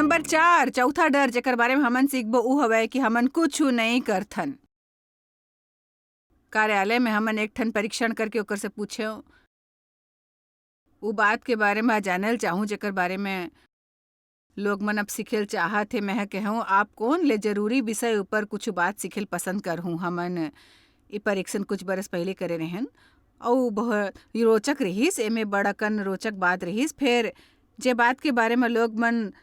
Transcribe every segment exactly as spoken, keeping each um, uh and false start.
Number चार, चौथा डर जेकर बारे में हमन सीखबो, उ हवय कि हमन कुछु नइ करथन। कार्यालय में हमन एक ठन परीक्षण करके ओकर से पूछेव, उ बात के बारे में जानल चाहूँ, जेकर बारे में लोग मन अब सीखेल चाहत हे। मैं ह कहूँ, आप कोन ले जरूरी विषय ऊपर कुछ बात सीखेल पसंद करहूँ। हमन ई परीक्षण कुछ बरस पहले करे रहेन, अउ बहुत रोचक रहिस, एमे बड़ अकन रोचक बात रहिस। फेर जे बात के बारे में लोग मन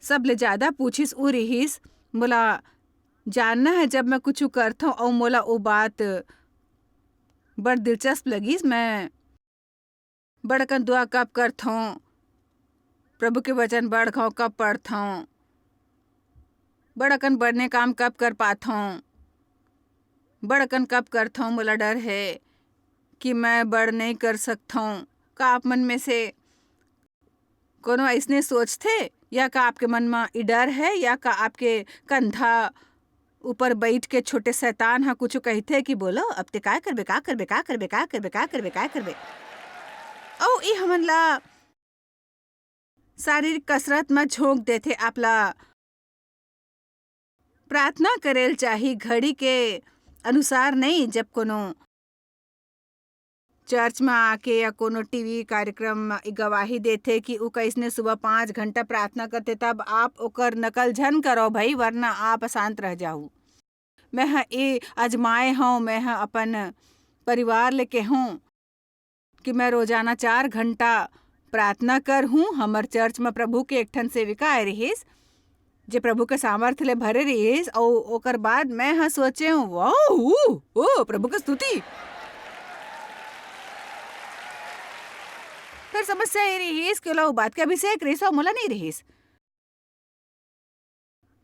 सबले ज्यादा पूछिस, उ रहिस, मोला जानना है, जब मैं कुछ करथौं अउ मोला ओ बात बड़ दिलचस्प लगिस, मैं बड़ अकन दुआ कब करथौं, प्रभु के वचन बड़ घाव कब पढ़थौं, बड़ अकन बड़ने काम कब कर पाथौं, बड़ अकन कब करथौं, मोला डर है कि मैं बड़ नइ कर सकथौं। का आप मन में से कोनो अइसने सोचथे, या का आपके मन म ई डर है, या का आपके कंधा ऊपर बइठ के छोटे शैतान ह कुछु कहिथे कि बोलो, अब ते काय करबे, का करबे, का करबे, का करबे, का करबे, का करबे? अउ ई हमन ला शारीरिक कसरत म झोंक देथे। आप ला प्रार्थना करेल चाही, घड़ी के अनुसार नहीं। जब कोनो चर्च म आके या कोनो टीवी कार्यक्रम म गवाही देथे कि उ कइसने सुबह पाँच घंटा प्रार्थना करथे, तब आप ओकर नकल झन करव भई, वरना आप अशांत रह जाहू। मैं ह ए आजमाए हौं, मैं ह अपन परिवार ले कहूँ कि मैं रोजाना चार घंटा प्रार्थना करहूँ। हमर चर्च म प्रभु के एक ठन सेविका आए रिहिस, जे प्रभु के सामर्थ ले भरे रिहिस, अउ ओकर बाद मैं ह सोचे हूँ, "वाह, ऊ, ओ, प्रभु के स्तुति।" फिर समस्या ये रिहिस कि ओला उ बात के अभिषेक रिहिस अउ मोला नहीं रिहिस।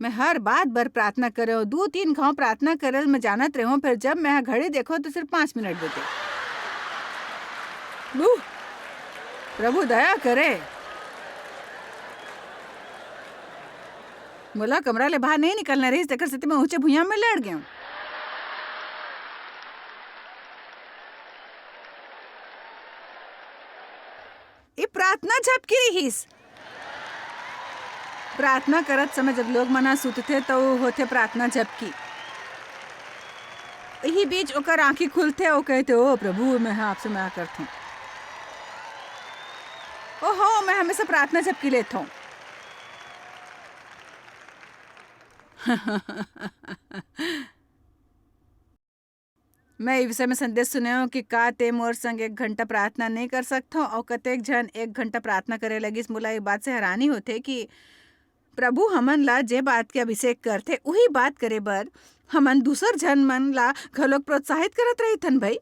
मैं हर बात बर प्रार्थना करे हूँ, दू तीन घाव प्रार्थना करे ल मैं जानत रहे हूँ, फिर जब मैं ह घड़ी देखो तो सिर्फ पाँच मिनट देते। उह, प्रभु दया करे। मोला कमरा ले बाहर नहीं निकलना रहिस, तेकर सेती मैं ऊंचे भुइयां में लेट गेंव। ये प्रार्थना झपकी रिहिस। प्रार्थना करत समय जब लोग मन ह सुतथे, त वो होथे प्रार्थना झपकी। इही बीच ओकर आंखी खुलथे, वो कहथे, "ओ प्रभु, मैं ह आपसे मया करथौं। ओहो, मैं हमेशा प्रार्थना झपकी लेथौं।" मैं ए विषय में संदेश सुने हूँ कि का ते मोर संग एक घंटा प्रार्थना नहीं कर सकथो? अउ कतेक झन एक घंटा प्रार्थना करे लगिस। मोला ए बात से हैरानी होथे कि प्रभु हमन ला जे बात के अभिषेक करथे, उही बात करे बर हमन दूसर झन मन ला घलोक प्रोत्साहित करत रहिथन भई।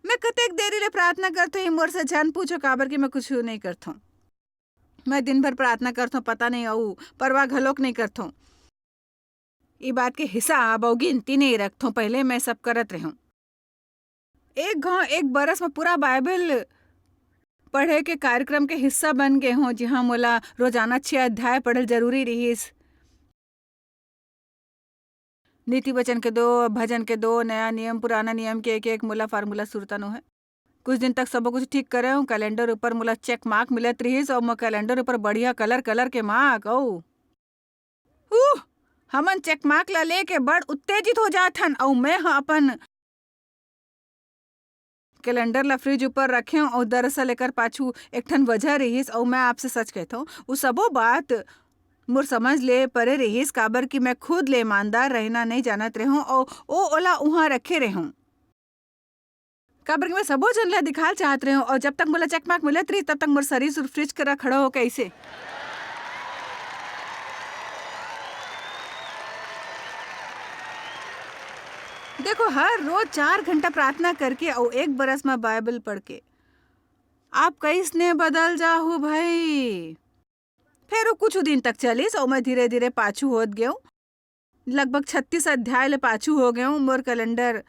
मैं कतेक देरी ले प्रार्थना करथो, ये मोर से झन पूछो, काबर कि मैं कुछ नहीं करथो। मैं दिन भर प्रार्थना करथो, पता नहीं, अऊ परवाह घलोक नहीं करथो। ई बात के हिसाब अउ गिनती नहीं रखथों, पहले मैं सब करत रहूं। एक घाव एक बरस में पूरा बाइबल पढ़े के कार्यक्रम के हिस्सा बन गे हों, जिहां मोला रोजाना छह अध्याय पढ़ल जरूरी रिहिस। नीति वचन के दो, भजन के दो, नया नियम, पुराना नियम के एक-एक मोला फार्मूला सुरता नो है। कुछ दिन तक सबो कुछ ठीक करे हूँ, कैलेंडर ऊपर मोला चेक मार्क मिलत रिहिस, अउ मोर कैलेंडर ऊपर बढ़िया कलर, कलर के मार्क, अउ उह, हमन चेक मार्क ला लेके बड़ उत्तेजित हो जात हन, अउ मैं ह अपन कैलेंडर ला फ्रिज ऊपर रखेंव, अउ दरअसल एकर पाछू एक ठन वजह रिहिस, अउ मैं आपसे सच कहथौं, उ सबो बात मोर समझ ले परे रिहिस, काबर कि मैं खुद ले ईमानदार रहना नहीं जानत रहूं, अउ ओ ओला उहां रखे रहूं। काबर कि मैं सबो झन ला दिखाल चाहत रहे हूँ, अउ जब तक मोला चेक मार्क मिलत रही, तब तक मोर शरीर सुर फ्रिज करा खड़ा हो कइसे। देखो, हर रोज चार घंटा प्रार्थना करके अउ एक बरस में बाइबल पढ़ के आप कइसने बदल जाहू भाई। फेर वो कुछ दिन तक चलिस अउ मैं धीरे-धीरे पाछू होत गेंव। लगभग छत्तीस अध्याय ले पाछू हो गेंव। मोर कैलेंडर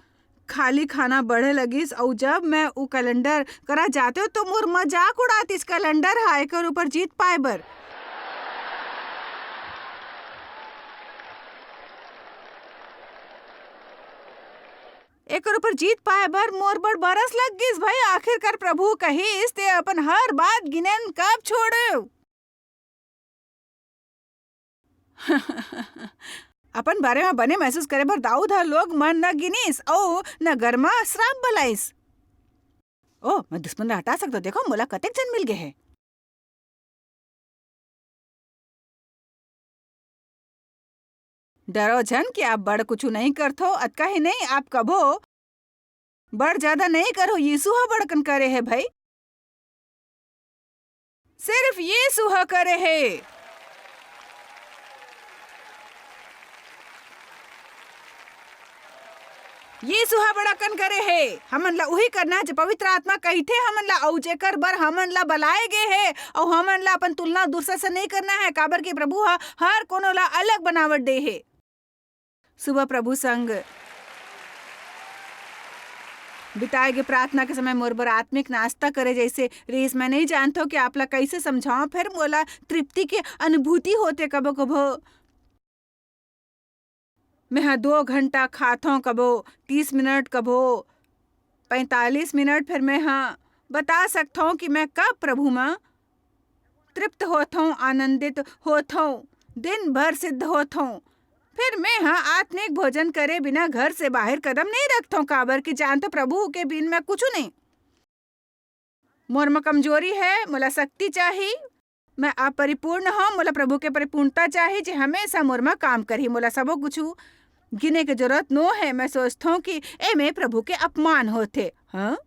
खाली खाना बढ़े लगिस अउ जब मैं उ कैलेंडर करा जातेंव तो मोर मजाक उड़ातिस कैलेंडर ह एकर ऊपर जीत पाए बर। एकर ऊपर जीत पाए बर मोर बड़ बरस लग गिस भाई। आखिरकार प्रभु कहिस, "ते अपन हर बात गिनेन कब छोड़ेव?" अपन बारे म बने महसूस करे बर दाऊद ह लोग मन न गिनिस अऊ नगर म श्राप बलाइस। ओ, मैं दुश्मन ला हटा सकथों। देखो, मोला कतेक झन मिल गे हे। डरो झन कि आप बड़ कुछु नहीं करथो, अतका ही नहीं, आप कभो बड़ ज्यादा नहीं करो। यीशु ह बड़कन करे हे भाई, सिर्फ यीशु ह करे हे। यीशु ह बड़कन करे हे। हमन ला उही करना हे, जे पवित्र आत्मा कहिथे हमन ला, अऊ जेकर बर हमन ला बलाए गे हे, अऊ हमन ला अपन तुलना दूसरा से नहीं करना हे, काबर कि प्रभु ह हर कोनो ला अलग बनावट दे हे। सुबह प्रभु संग बिताए गे प्रार्थना के समय मोर बर आत्मिक नाश्ता करे जैसे रिहिस। मैं नहीं जानथों कि आप ला कैसे समझाऊं, फिर मोला तृप्ति के अनुभूति होथे। कभो-कभो मैं ह दो घंटा खाथों, कभो तीस मिनट, कभो पैंतालीस मिनट, फिर मैं ह बता सकथों कि मैं कब प्रभु म तृप्त होथों, आनंदित होथों, दिन भर सिद्ध होथों। फिर मैं ह आत्मिक भोजन करे बिना घर से बाहर कदम नहीं रखथों, काबर कि जानथों प्रभु के बिन मैं कुछु नहीं। मोर म कमजोरी हे, मोला शक्ति चाही, मैं अपरिपूर्ण हूँ, मोला प्रभु के परिपूर्णता चाही, जे हमेशा मोर म काम करही। मोला सबो कुछु गिने के जरूरत नो हे। मैं सोचथों कि एमे प्रभु के अपमान होथे। हाँ?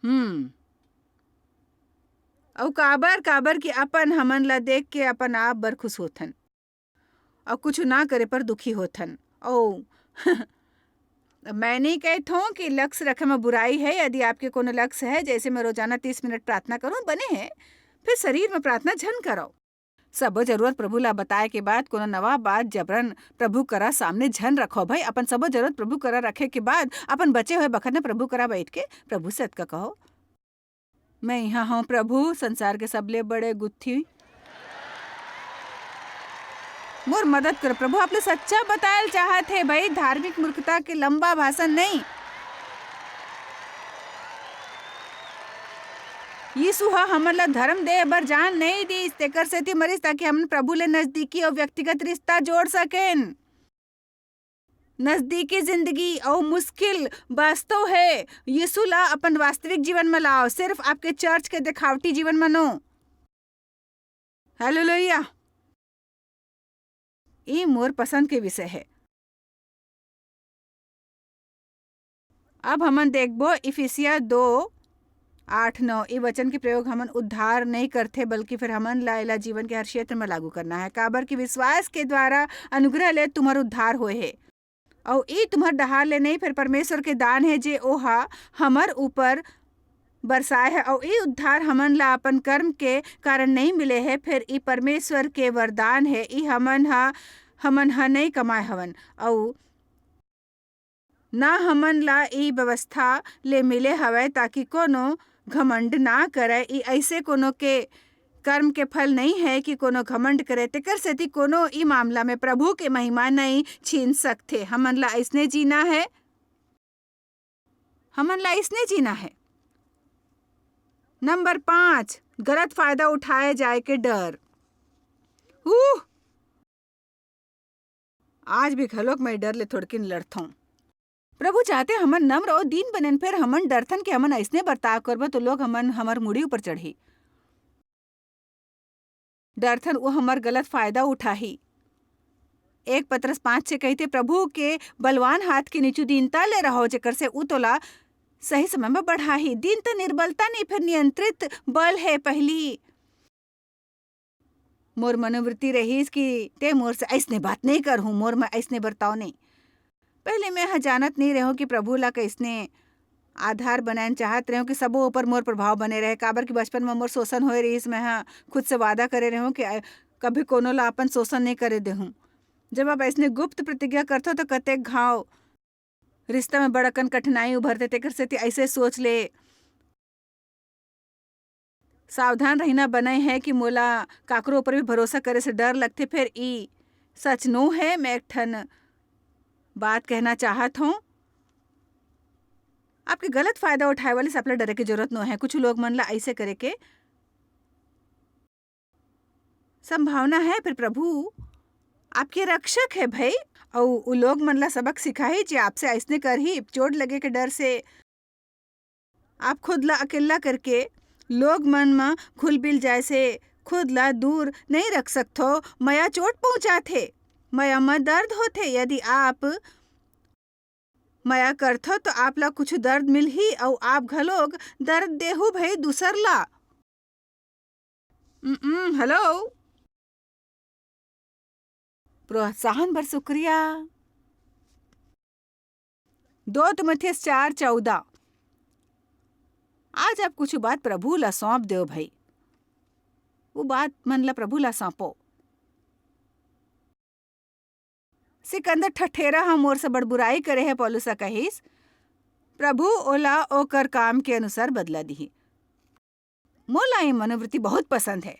हम्म। अउ काबर, काबर कि अपन हमन ला देख के अपन आप बर खुश होथन। अउ कुछु ना करे पर दुखी होथन। अउ मैं नहीं कहथों कि लक्ष्य रखे म बुराई हे। यदि आपके कोनो लक्ष्य हे, जैसे मैं रोजाना तीस मिनट प्रार्थना करूं, बने हे, फिर शरीर म प्रार्थना झन करव। सबो जरूरत प्रभु ला बताए के बाद कोनो नवा बात जबरन प्रभु करा सामने झन रखो भाई। अपन सबो जरूरत प्रभु करा रखे के बाद अपन बचे हुए बखत में प्रभु करा बैठ के प्रभु से अतका कहो, "मैं यहाँ हूँ प्रभु, संसार के सबले बड़े गुत्थी। मोर मदद कर प्रभु, आप ले सच्चा बतायल चाहत हे भाई, धार्मिक मूर्खता के लंबा भाषण नहीं।" यीशु ह हमन ला धर्म देय बर जान नहीं दीस, तेकर सेती मरिस, ताकि हमन प्रभु ले नजदीकी अउ व्यक्तिगत रिश्ता जोड़ सकेन। नजदीकी जिंदगी अउ मुश्किल वास्तव हे। यीशु ला अपन वास्तविक जीवन म लाओ, सिर्फ आपके चर्च के दिखावटी जीवन म नो। हालेलुया। ई मोर पसंद के विषय हे। अब हमन देखबो इफिसिया दो, आठ, नौ। ई वचन के प्रयोग हमन उद्धार नहीं करथे, बल्कि फिर हमन ला एला जीवन के हर क्षेत्र में लागू करना है। काबर कि विश्वास के द्वारा अनुग्रह ले तुम्हर उद्धार होए हे। अउ ई तुम्हर डहार ले नहीं, फिर परमेश्वर के दान हे, जे ओहा हमर ऊपर बरसाए हे। अउ ई उद्धार हमन ला अपन कर्म के कारण नहीं मिले हे, फिर ई परमेश्वर के वरदान हे। ई हमन ह, हमन ह नहीं कमाए हवन, अउ ना हमन ला ई व्यवस्था ले मिले हवय, ताकि कोनो घमंड ना करय। ई अइसे कोनो के कर्म के फल नहीं है कि कोनो घमंड करे। तेकर सेती कोनो ई मामला में प्रभु के महिमा नहीं छीन सकथे। हमन ला अइसने जीना है, हमन ला अइसने जीना है। नंबर पाँच, गलत फायदा उठाए जाए के डर। उह, आज भी घलोक मैं डर ले थोड़किन लड़थौं। प्रभु चाहते हमन नम्र अउ दीन बनेन, फेर हमन डरथन कि हमन अइसने बर्ताव करबो तो लोग हमन, हमर मुड़ी ऊपर चढ़ही। डरथन वो हमर गलत फायदा उठाही। एक पतरस पाँच छे कहिथे, "प्रभु के बलवान हाथ के नीचू दीनता ले रहो, जेकर से उ तोला सही समय में बढ़ाही।" दीनता निर्बलता नहीं, फेर नियंत्रित बल है पहली। मोर मनोवृत्ति रहिस कि ते मोर से अइसने बात नहीं करहूँ, मोर में अइसने बर्ताव नहीं। पहले मैं ह जानत नहीं रहूँ कि प्रभु ला कइसने आधार बनाएन चाहत रहूँ कि सबो ऊपर मोर प्रभाव बने रहे, काबर कि बचपन में मोर शोषण होए रहिस। मैं ह खुद से वादा करे रहूँ कि अ, कभी कोनो ला अपन शोषण नहीं करे देहूँ। जब आप अइसने गुप्त प्रतिज्ञा करथो, तो कतेक घाव रिश्ता में बड़ अकन कठिनाई उभरथे, तेकर सेती अइसे सोच ले। सावधान रहिना बनय है कि मोला काकरो ऊपर भी भरोसा करे से डर लगथे। फेर ई सच नो है, मैं एक ठन बात कहना चाहत हूँ। आपके गलत फायदा उठाए वाले से आप ला डरे के जरूरत नो है। कुछ लोग मन ला अइसे करे के संभावना है, पर प्रभु आपके रक्षक है भई, अउ उ लोग मन ला सबक सिखाही जे आपसे अइसने करही। चोट लगे के डर से आप खुद ला अकेल्ला करके लोग मन म घुल-मिल जाए से खुद ला दूर नइ रख सकथो। मया चोट पहुंचाथे, मया म दर्द होथे। यदि आप मया करथो, तो आप ला कुछ दर्द मिलही, अउ आप घलोक दर्द देहू भई दूसर ला। उम्म, उम्म, हेलो। प्रोत्साहन बर शुक्रिया। दो तीमुथियुस चार चौदह। आज आप कुछ बात प्रभु ला सौंप देव भई। वो बात मन ला प्रभु ला सौंपो। सिकंदर ठठेरा ह मोर से बड़ बुराई करे हे, पौलुस ह कहिस, "प्रभु ओला ओकर काम के अनुसार बदला दिही।" मोला ये मनोवृत्ति बहुत पसंद है।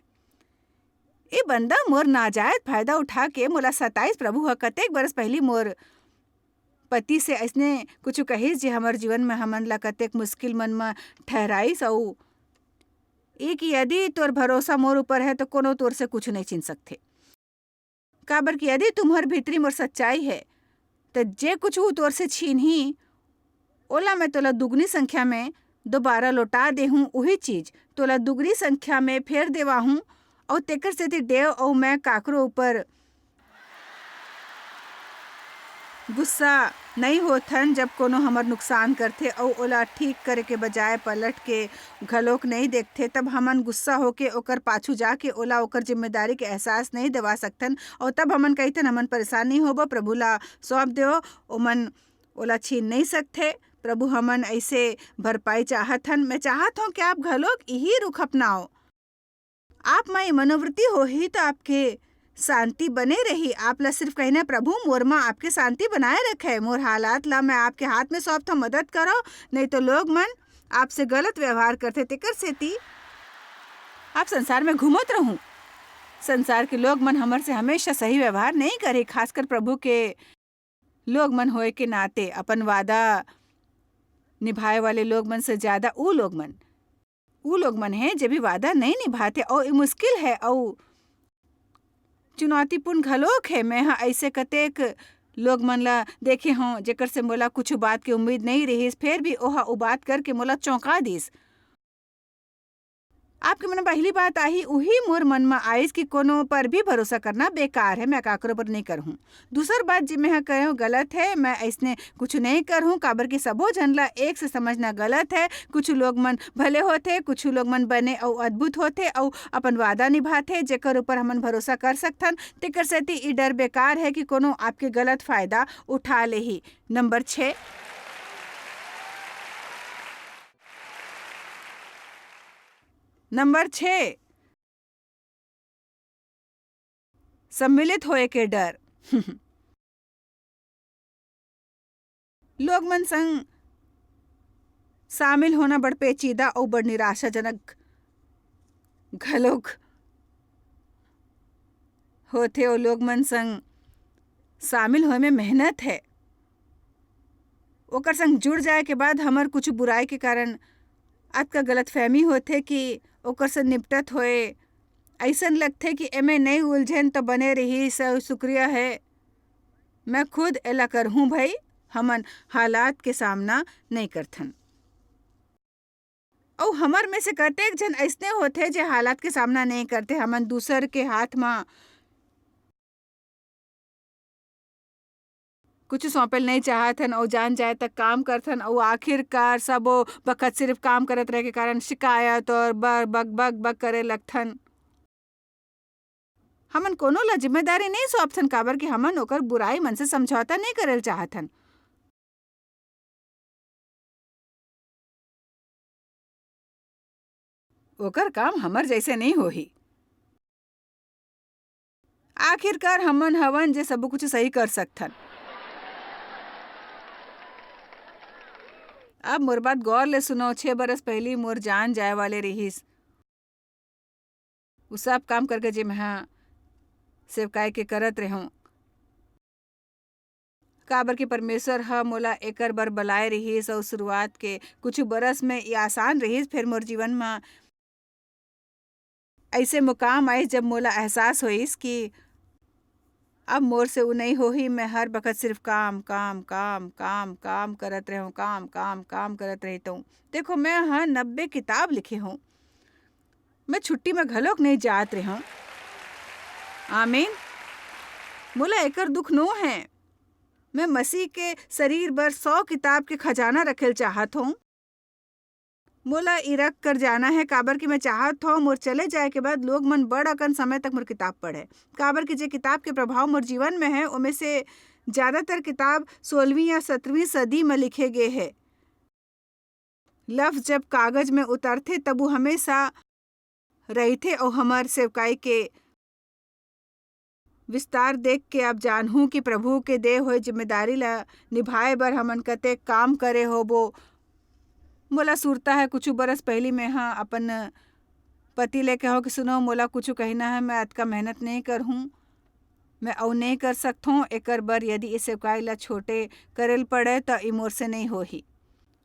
ये बंदा मोर नाजायज फायदा उठा के मोला सताइस। प्रभु ह कतेक बरस पहिली मोर पति से अइसने कुछ कहिस, जे हमर जीवन में हमन ला कतेक मुश्किल मन में ठहराइस, अउ ये कि यदि तोर भरोसा मोर ऊपर है, तो कोनो तोर से कुछ नहीं छीन सकथे। काबर कि यदि तुम्हर भीतरी मोर सच्चाई है, त जे कुछ वो तोर से छीनही, ओला मैं तोला दुगनी संख्या में दोबारा लौटा देहूं, उही चीज तोला दुगनी संख्या में फेर देवाहूं, अउ तेकर सेती देव अउ मैं काकरो ऊपर गुस्सा नइ होथन, जब कोनो हमर नुकसान करथे अउ ओला ठीक करे के बजाय पलट के घलोक नइ देखथे, तब हमन गुस्सा होके ओकर पाछू जाके ओला ओकर जिम्मेदारी के एहसास नइ देवा सकथन। अउ तब हमन कहिथन, "हमन परेशान नइ होबो, प्रभु ला सौंप देव, ओमन ओला छीन नइ सकथे।" प्रभु, हमन अइसे भरपाई चाहत हन। मैं चाहत हौं कि आप घलोक इही रुख अपनाओ। आप म ये मनोवृत्ति होही, त आपके शांति बने रही। आप ला सिर्फ कहना, "प्रभु, मोर म आपके शांति बनाए रखे। मोर हालात ला मैं आपके हाथ में सौंपथौं, मदद करो, नहीं तो लोग मन आपसे गलत व्यवहार करथे, तेकर सेती आप संसार में घूमत रहूं।" संसार के लोग मन हमर से हमेशा सही व्यवहार नहीं करे, खासकर प्रभु के लोग मन होए के नाते अपन वादा निभाए वाले लोग मन से ज्यादा ऊ लोग मन, ऊ लोग मन हे जे भी वादा नहीं निभाते, अउ ये मुश्किल है, अउ चुनौतीपूर्ण घलोक है। मैं ह अइसे कतेक लोग मन ला देखे हौं, जेकर से मोला कुछ बात के उम्मीद नहीं रहिस, फेर भी ओहा उ बात करके मोला चौंका दिस। आपके मन म पहली बात आही, उही मोर मन म आइस कि कोनो पर भी भरोसा करना बेकार है, मैं काकरो पर नहीं करहूं। दूसर बात जे मैं ह कहेंव गलत है, मैं अइसने कुछ नहीं करहूं, काबर कि सबो झन ला एक से समझना गलत है। कुछ लोग मन भले होथे, कुछ लोग मन बने अउ अद्भुत होथे अउ अपन वादा निभाथे, जेकर ऊपर हमन भरोसा कर सकथन। तेकर सेती ई डर बेकार है कि कोनो आपके गलत फायदा उठा लेही। नंबर छः। नंबर छः, सम्मिलित होए के डर। लोग मन संग शामिल होना बड़ पेचीदा अउ बड़ निराशाजनक घलोक होथे। ओ लोग मन संग शामिल होए में मेहनत है। ओकर संग जुड़ जाए के बाद हमर कुछ बुराई के कारण अतका गलतफहमी होथे कि ओकर से निपटत होए अइसन लगथे कि एमे नइ उलझेन त बने रहिस, अउ शुक्रिया है मैं खुद एला करहूं भई, हमन हालात के सामना नइ करथन। अउ हमर में से कतेक झन अइसने होथे जे हालात के सामना नइ करथे, हमन दूसर के हाथ म कुछ सौंपेल नइ चाहत हन अउ जान जाए तक काम करथन अउ आखिरकार सबो बखत सिर्फ काम करत रहे के कारण शिकायत और बर-, बक, बक, बक करे लगथन। हमन कोनो ला जिम्मेदारी नइ सौंपथन, काबर कि हमन ओकर बुराई मन से समझौता नइ करेल चाहत हन। ओकर काम हमर जइसे नइ होही। आखिरकार हमन हवन जे सबो कुछ सही कर सकथन। अब मोर बात गौर ले सुनो, छह बरस पहिली मोर जान जाए वाले रिहिस। उ सब काम करके जे मेंहा सेवकाई के करत रेहेंव, काबर कि परमेश्वर ह मोला एकर बर बलाए रिहिस, अउ शुरुआत के कुछ बरस में ये आसान रिहिस, फेर मोर जीवन म अइसे मुकाम आइस, जब मोला एहसास होइस कि अब मोर से उ नइ होही। मैं हर बखत सिर्फ काम, काम, काम, काम, काम करत रेहेंव, काम, काम, काम करत रहितेंव। देखो, मैं ह नब्बे किताब लिखे हंव। मैं छुट्टी में घलोक नइ जात रेहेंव। आमीन। मोला एकर दुख नो हे। मैं मसीह के शरीर बर सौ किताब के खजाना रखे ल चाहत हंव। मोला इरक कर जाना हे, काबर कि मैं चाहत हंव, मोर चले जाए के बाद लोग मन बड़ अकन समय तक मोर किताब पढ़य, काबर कि जे किताब के प्रभाव मोर जीवन में हे, ओमे से ज्यादातर किताब सोलहवीं या सतरहवीं सदी में लिखे गे हे। लफ्ज जब कागज में उतरथे, तब वो हमेशा रहिथे अउ हमर सेवकाई के विस्तार देख के आप जानहू कि प्रभु के दे होए जिम्मेदारी ला निभाए बर हमन कतेक काम करे होबो। मोला सुरता हे, कुछु बरस पहिली मेंहा अपन पति ले कहेंव कि सुनो, मोला कुछु कहिना हे, मैं अतका मेहनत नइ करहूँ, मैं अउ नइ कर सकथों। एकर बर यदि ए सेवकाई ला छोटे करे ल पड़े, त ए मोर से नइ होही।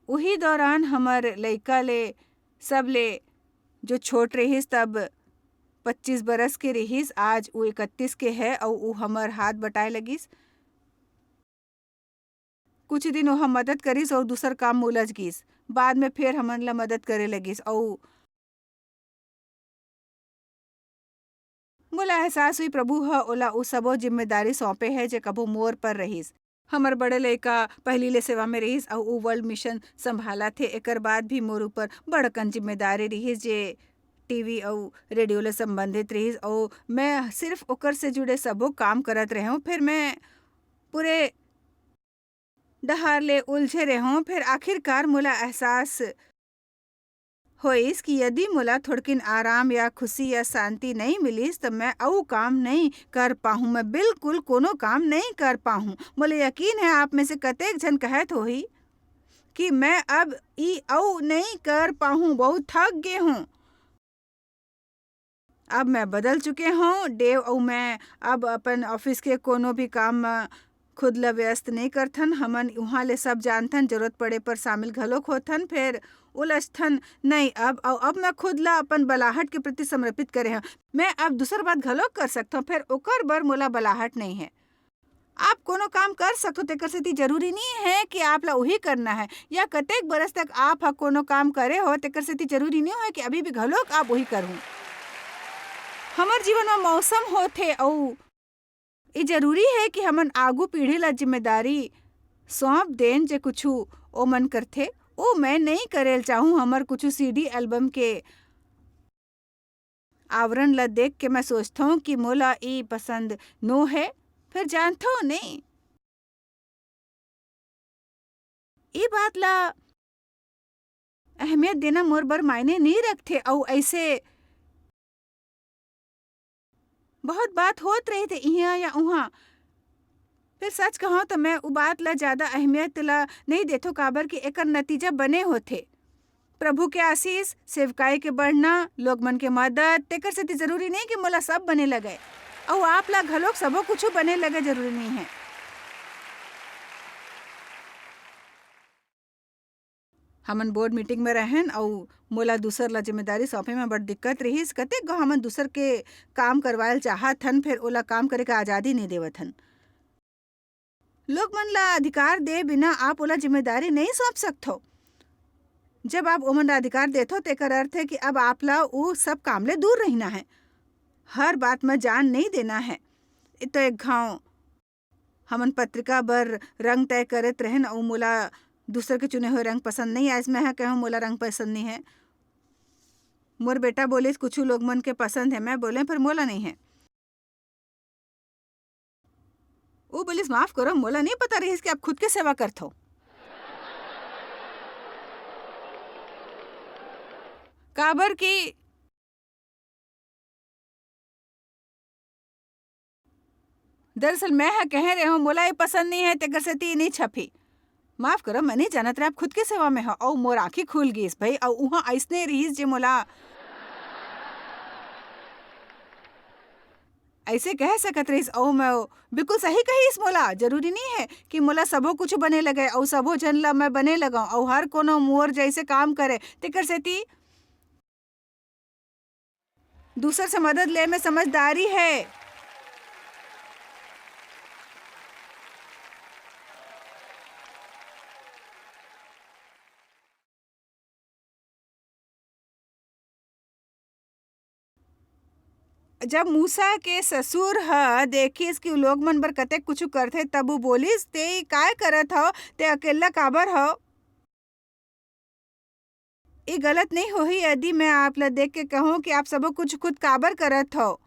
उही दौरान हमर लइका ले, सबले जो छोट रिहिस, तब पच्चीस बरस के रिहिस, आज उ इकतीस के हे अउ उ हमर हाथ बटाए लगिस। कुछ दिन ओह मदद करिस अउ दूसर काम म उलझ गिस। बाद में फेर हमन ला मदद करे लगिस अउ मोला एहसास हुई, प्रभु ह ओला उ सबो जिम्मेदारी सौंपे हे, जे कभू मोर पर रहिस। हमर बड़े लइका पहिली ले सेवा में रहिस अउ उ वर्ल्ड मिशन संभालत हे। एकर बाद भी मोर ऊपर बड़कन जिम्मेदारी रिहिस, जे टीवी अउ रेडियो ले संबंधित रिहिस अउ मैं सिर्फ ओकर से जुड़े सबो काम करत रहेंव। फेर मैं पूरे डहार ले उलझे रहेंव। फेर आखिरकार मोला एहसास होइस कि यदि मोला थोड़किन आराम या खुशी या शांति नइ मिलिस, त मैं अउ काम नइ कर पाहूँ, मैं बिल्कुल कोनो काम नइ कर पाहूँ। मोला यकीन हे, आप में से कतेक झन कहत होही कि मैं अब ई अउ नइ कर पाहूँ, बहुत थक गे हूँ। अब मैं बदल चुके हूँ, डेव अउ मैं अब अपन ऑफिस के कोनो भी काम म खुद ल व्यस्त नइ करथन। हमन उहाँ ले सब जानथन, जरूरत पड़े पर शामिल घलोक होथन, फेर उलझथन नइ। अब, अउ अब मैं खुद ल अपन बलाहट के प्रति समर्पित करे हंव। मैं अब दूसर बात घलोक कर सकथंव, फेर ओकर बर मोला बलाहट नइ हे। आप कोनो काम कर सकथो, तेकर सेती जरूरी नइ हे कि आप ला उही करना हे, या कतेक बरस तक आप ह कोनो काम करे हो, तेकर सेती जरूरी नइ हे कि अभी भी घलोक आप उही करहू। हमर जीवन म मौसम होथे, अउ ए जरूरी हे कि हमन आगू पीढ़ी ला जिम्मेदारी सौंप देन, जे कुछु ओमन करथे, ओ मैं नइ करे ल चाहूँ। हमर कुछु सीडी एल्बम के आवरण ला देख के मैं सोचथंव कि मोला ई पसंद नो हे, फेर जानथंव नइ। ई बात ला अहमियत देना मोर बर मायने नइ रखथे, अउ अइसे बहुत बात होत रहिथे इहाँ या उहाँ। फेर सच कहंव त मैं उ बात ला ज्यादा अहमियत ला नइ देथंव, काबर कि एकर नतीजा बने होथे। प्रभु के आशीष, सेवकाई के बढ़ना, लोग मन के मदद, तेकर सेती जरूरी नइ कि मोला सब बने लगे, अउ आप ला घलोक सबो कुछु बने लगे जरूरी नइ हे। हमन बोर्ड मीटिंग में रहेन अउ मोला दूसर ला जिम्मेदारी सौंपे में बड़ दिक्कत रिहिस। कतेक गो हमन दूसर के काम करवाए ल चाहत हन, फेर ओला काम करे के आजादी नइ देवत हन। लोग मन ला अधिकार दे बिना आप ओला जिम्मेदारी नइ सौंप सकथो। जब आप ओमन ला अधिकार देथो, तेकर अर्थ हे कि अब आप ला उ सब काम ले दूर रहिना हे, हर बात म जान नइ देना हे। ए तो एक घांव हमन पत्रिका बर रंग तय करत रहेन अउ मोला दूसर के चुने हुए रंग पसंद नइ आइस। मैं ह कहेंव, मोला रंग पसंद नइ हे। मोर बेटा बोलिस, कुछु लोग मन के पसंद हे। मैं बोलेंव, पर मोला नइ हे। वो बोलिस, माफ करो, मोला नइ पता रिहिस कि आप खुद के सेवा करथो। काबर कि दरअसल मैं ह कहे रहेंव, मोला ये पसंद नइ हे, तेकर सेती नइ छपही। माफ करो, मैं नइ जानत रहेंव आप खुद के सेवा में हव, अउ मोर आँखी खुल गिस भई, अउ उहाँ अइसने रिहिस जे मोला अइसे कह सकत रहिस, अउ मैं बिल्कुल सही कहिस, मोला जरूरी नइ हे कि मोला सबो कुछु बने लगे, अउ सबो झन ला मैं बने लगंव, अउ हर कोनो मोर जइसे काम करे, तेकर सेती दूसर से मदद ले में समझदारी है। जब मूसा के ससुर ह देखिस कि लोग मन बर कतेक कुछु करथे, तब वो बोलिस, "ते ई काय करत हव? ते अकेल्ला काबर हव?" ई गलत नइ होही यदि मैं आप ला देख के कहूँ कि आप सबो कुछ खुद काबर करत हव?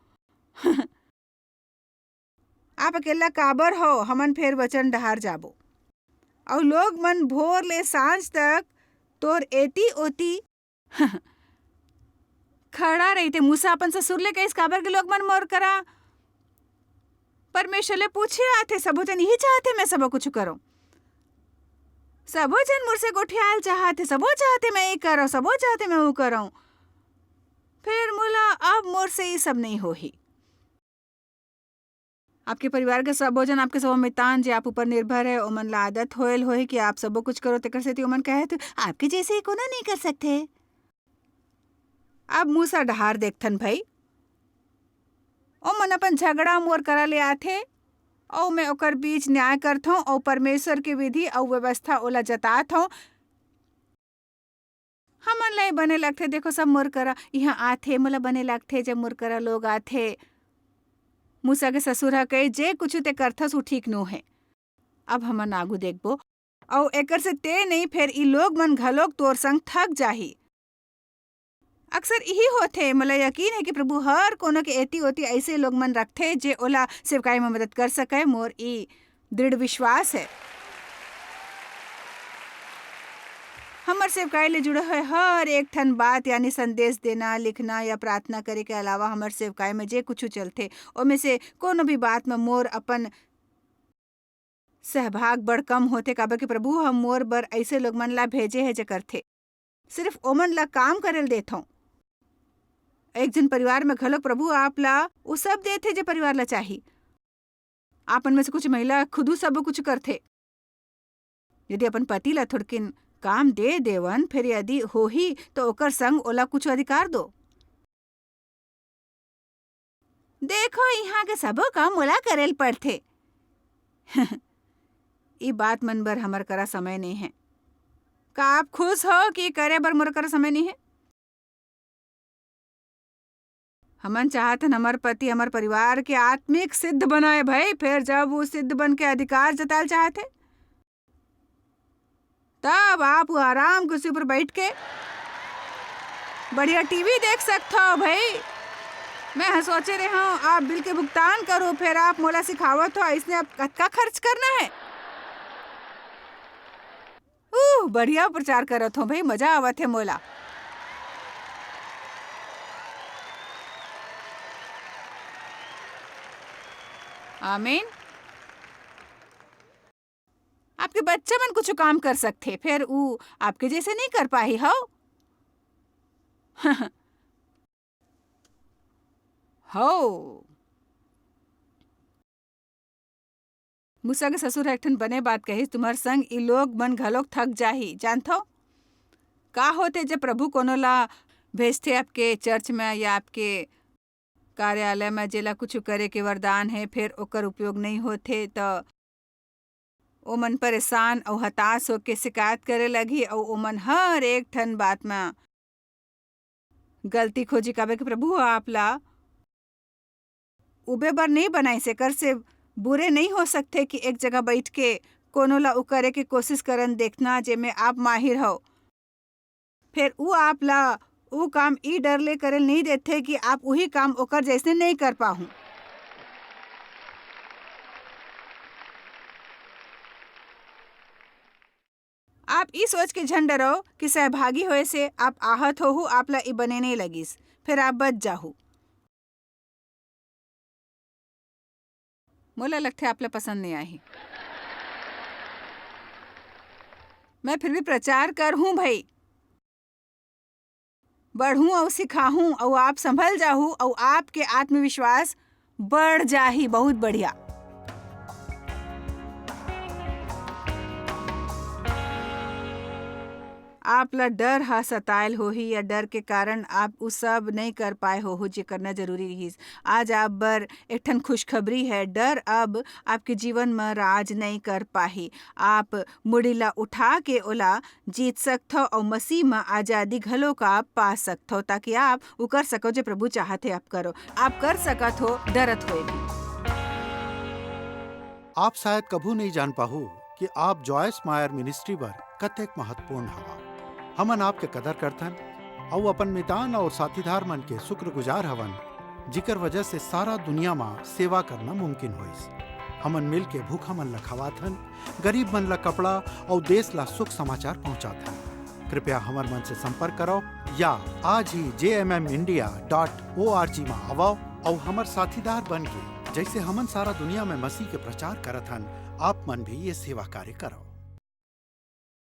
आप अकेल्ला काबर हव? हमन फेर वचन डहार जाबो। अऊ लोग मन भोर ले सांझ तक तोर एती ओती खड़ा रहिथे। मूसा अपन ससुर ले कहिस, "काबर के लोग मन मोर करा परमेश्वर ले पूछे आथे? सबो जन इही चाहथे मैं सबो कुछ करंव। सबो जन मोर से गोठियाल चाहथे, सबो चाहथे मैं ये करंव, सबो चाहथे मैं वो करंव। फेर मोला अब मोर से ये सब नइ होही।" आपके परिवार के सबो जन, आपके सबो मितान जे आप ऊपर निर्भर हे, ओमन ला आदत होयल होही कि आप सबो कुछ करो, तेकर सेती ओमन कहत, "आपके जैसे ही कोनो नइ कर सकथे।" अब मूसा डहार देखथन भई, ओमन अपन झगड़ा मोर करा ले आथे, अऊ मैं ओकर बीच न्याय करथंव, अऊ परमेश्वर के विधि अऊ व्यवस्था ओला जतात हंव। हमन ला ये बने लगथे, देखो सब मोर करा इहाँ आथे, मोला बने लगथे जब मोर करा लोग आथे। मूसा के ससुर ह कहे, "जे कुछु ते करथस, वो ठीक नो हे।" अब हमन आगू देखबो, अऊ एकर से ते नइ, फेर ई लोग मन घलोक तोर संग थक जाही। अक्सर इही होथे, मोला यकीन हे कि प्रभु हर कोनो के एती ओती अइसे लोग मन रखथे, जे ओला सेवकाई म मदद कर सकय। मोर ई दृढ़ विश्वास हे। हमर सेवकाई ले जुड़े होय हर एक ठन बात, यानी संदेश देना, लिखना या प्रार्थना करे के अलावा हमर सेवकाई म जे कुछु चलथे, ओमे से कोनो भी बात म मोर अपन सहभाग बड़ कम होथे, काबर कि प्रभु ह मोर बर अइसे लोग मन ला भेजे हे, जे करथे। सिर्फ ओमन ला काम करे ल देथंव। एक झन परिवार म घलोक प्रभु आप ला वो सब देथे, जे परिवार ला चाही। आप मन में से कुछ महिला खुदू सब कुछ करथे। यदि अपन पति ला थोड़किन काम दे देवन, फेर यदि होही, तो ओकर संग ओला कुछ अधिकार दो। देखो, इहाँ के सबो काम मोला करे ल पड़थे। ई बात मन बर हमर करा समय नइ हे। का आप खुश हो कि करे बर मोर करा समय नइ हे? हमन चाहत हन, हमर पति हमर परिवार के आत्मिक सिद्ध बनाए भई, फेर जब वो सिद्ध बन के अधिकार जताल चाहत हे, तब आप वो आराम कुर्सी पर बैठ के बढ़िया टीवी देख सकत हो भई। मैं ह सोचे रहे हूँ, आप बिल के भुगतान करो, फिर आप मोला सिखावत हो, इसने आप कतका खर्च करना है। उह, बढ़िया प्रचार करत हो भई, मजा आवत हे मोला। आमीन। आपके बच्चा मन कुछ काम कर सकथे, फेर ऊ आपके जैसे नहीं कर पाही, हव? हव। मूसा के ससुर ह एक ठन बने बात कहिस, "तुम्हर संग ई लोग मन घलोक थक जाही।" जानथव, का होथे, जब प्रभु कोनो ला भेजथे आपके चर्च में या आपके कार्यालय में, जेला कुछ करे के वरदान हे, फेर ओकर उपयोग नहीं होथे, त ओमन परेशान अउ हताश होके शिकायत करे लगही, अउ ओमन हर एक ठन बात में गलती खोजी, काबर कि प्रभु ह आप ला उबे बर नहीं बनाइस। एकर से बुरे नहीं हो सकथे कि एक जगह बैठ के कोनो ला उ करे के कोशिश करन देखना, जेमे आप माहिर हव। फेर उ आप ला उ काम ई डर ले करे नहीं देथे कि आप उही काम ओकर जैसे नहीं कर पाहू। आप ई सोच के झन डरो कि सहभागी होए से आप आहत होहू, आप ला ई बने नहीं लगिस, फेर आप बच जाहू। मोला लगथे आप ला पसंद नहीं आही। मैं फिर भी प्रचार करहूं भई, बढ़हूं अउ सिखाहूं, अउ आप संभल जाहू, अउ आपके आत्मविश्वास बढ़ जाही। बहुत बढ़िया। आप ला डर ह सतायल होही या डर के कारण आप उ सब नइ कर पाए होहू जे करना जरूरी रिहिस। आज आप बर एक ठन खुशखबरी है, डर अब आपके जीवन म राज नइ कर पाही। आप मुड़ी ला उठा के ओला जीत सकथव अउ मसीह म आजादी घलो का पा सकथव, ताकि आप उ कर सकव जे प्रभु चाहत हे आप करो। आप कर सकत हो डरत होए भी। आप शायद कभू नइ जान पाहू कि आप जॉयस मायर मिनिस्ट्री बर कतेक महत्वपूर्ण हवा। हमन आपके कदर करथन अउ अपन मितान अउ साथीदार मन के शुक्रगुजार हवन, जिकर वजह से सारा दुनिया म सेवा करना मुमकिन होइस। हमन मिल के भूखा मन ला खवाथन, गरीब मन ला कपड़ा अउ देश ला सुख समाचार पहुंचाथन। कृपया हमर मन से संपर्क करो या आज ही जे M M India dot O R G म आवव अउ हमर साथीदार बन के, जैसे हमन सारा दुनिया में मसीह के प्रचार करत हन, आप मन भी ये सेवा कार्य करो।